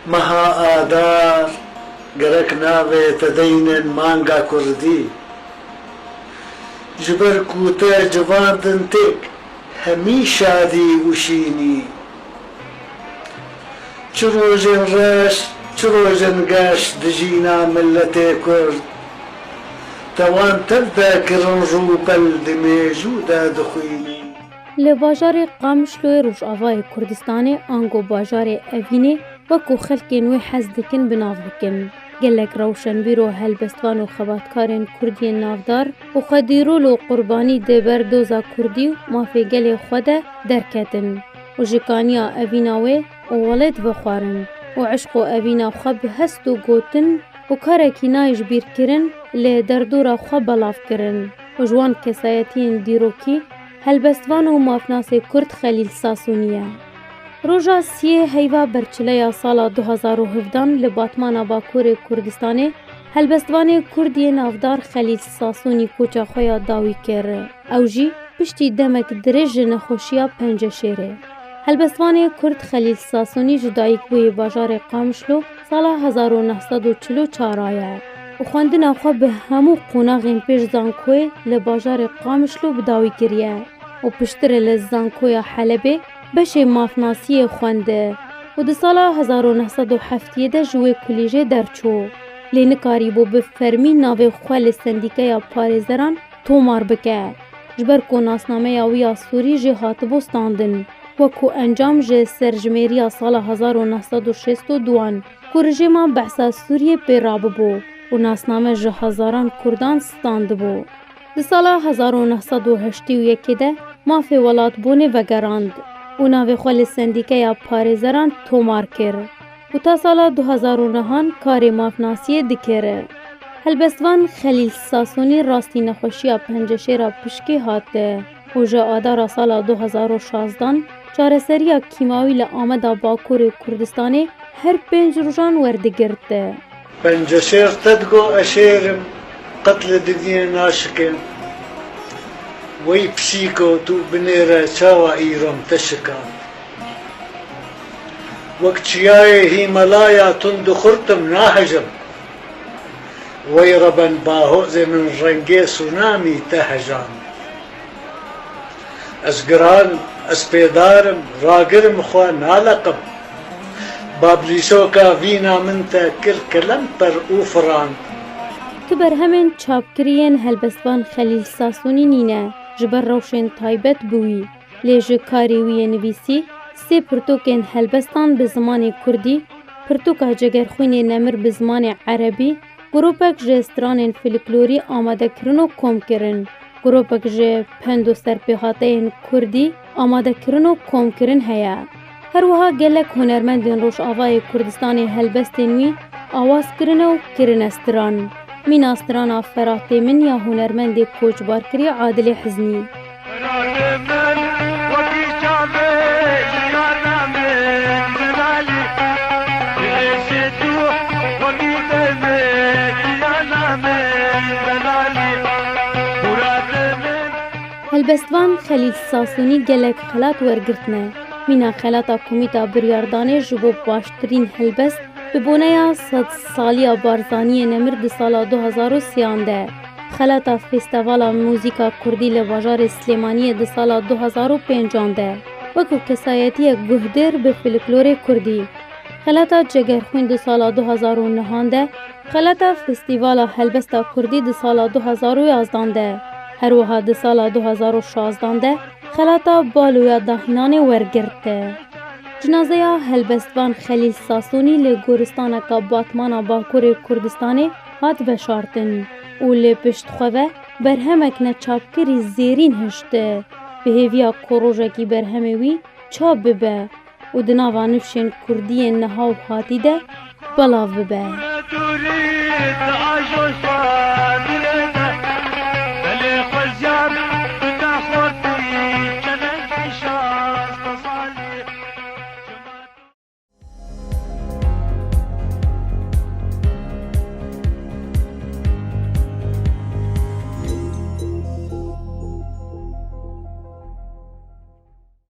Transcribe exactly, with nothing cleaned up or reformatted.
Meha Adar, gerek navê te deynin manga kurdî. Ji ber ku te civandin têk hemî şadî û şînî. Çi rojên reş, çi rojên geş dijîna miletê kurd. Te wan tev de kirin rûpel di mêjû de dixwînî. Li bajarê Qamişloyê Rojavayê Kurdistanê ango bajarê Evînê wekû xelkên wê hez dikin bi nav bikin. Gelek rewşenbîr û helbestvan û xebatkarên Kurd yên navdar û xwedîrol û qurbanî di ber doza Kurdî û mafê gelê xwe de derketin û ji kaniya evîna wê û welêt vexwarin û eşq û evîna xwe bi hest û gotin û karekî nayê ji bîr kirin li derdora xwe belav kirin û ji wan kesayetiyên dîrokî helbestvan û mafnasê Kurd Xelîl Sasûnî ye. Roja siyê heyva berçileya sala du hazar û hevdehan li Batmana Bakurê Kurdistanê helbestvanê Kurd yê navdar Xelîl Sasûnî koça xwe ya dawî kir. Ew jî piştî demek dirêj ji nexweşiya penceşêrê. Helbestvanê Kurd Xelîl Sasûnî ji dayikbûyî bajarê Qamişlo sala hezar û neh sed û çil û çar a ye û xwendina xwe bi hemû qonaxên pêş zankoyê li bajarê Qamişlo bi dawî kiriye û piştre li Zankoya Helebê beşê mafnasiyê xwendî û di sala hezar û neh sed û heftiyê de ji wê kulîjê derçû. Lê nikarîbû bi fermî navê xwe li sendîkeya parêzeran tomar bike, ji ber ku nasnameya wî ya Sûrî jê hatibû standin, wekû encam ji serjimêriya sala hezar û neh sed û şêst û duan ku rejîma Behsa Sûriyê pê rabibû û nasname ji hezaran Kurdan standibû. Di sala hezar û neh sed û heştê û yekê de mafê welatbûnê vegerand û navê xwe li sendîkeya parêzeran tomar kir û ta sala du hazar û nehan karê mafnasiyê dikir. Helbestvan Xelîl Sasûnî rastî nexweşiya penceşêra pişkê hat û ji adara sala du hazar û şazdan çareseriya kîmawî li Ameda Bakurê Kurdistanê her pênc rojan werdigirt. Penceşêr te digo ez şêr im, qet li dinyê naşikim. Wey pişîko tu binêre çawa îro min te şikand. Wek çiyayê Hîmalaya tund û xurt im nahejim. Wey reben bahozê min rengê sûnamî te hejand. Ez giran, ez pêdar im, ragirim xwe naleqim. Bablîsoka vîna min te kir kelemper û firand. Ki berhemên çapkirî yên helbestvan Xelîl Sasûnî nîne, ji ber rewşên taybet bi wî. Lê ji karê wî yê nivîsî sê pirtûkên helbestan bi zimanê kurdî, pirtûka Cegerxwînê Nemir bi zimanê erebî, gropek ji stranên folklorî amade kirin û kom kirin, gropek ji pend û serpêhateyên kurdî amade kirin û kom kirin heye. Her wiha gelek hunermendên Rojavayê Kurdistanê helbestên wî awaz kirine û kirine stran. Mîna strana Feratê Min ya hunermendê koçbarkirî Adilê Hiznî. Helbestvan Xelîl Sasûnî gelek xelat wergirtine. Mîna xelata Komîta Biryardanê ji bo baştirîn helbest bi boneya sedsaliya Barzaniyê Nemir di sala du hazar û sêyan de, xelata Festîvala Muzîka Kurdî li bajarê Silêmaniyê di sala du hazar û pêncan de, wekû kesayetiyek guhdar bi folklorê kurdî, xelata Cegerxwîn di sala du hazar û nehan de, xelata Festîvala Helbesta Kurdî di sala du hazar û yazdan de, her wiha di sala du hazar û şazdan de xelata Baloya Dahînanê wergirt. Cinazeya helbestvan Xelîl Sasûnî li goristaneka Batmana Bakurê Kurdistanê hat veşartin û li pişt xwe ve berhemek neçapkirî zêrîn hişt, bi hêviya ku rojekî berhemê wî çap bibe û di nava nifşên kurdî yên niha û hatî de belav bibe.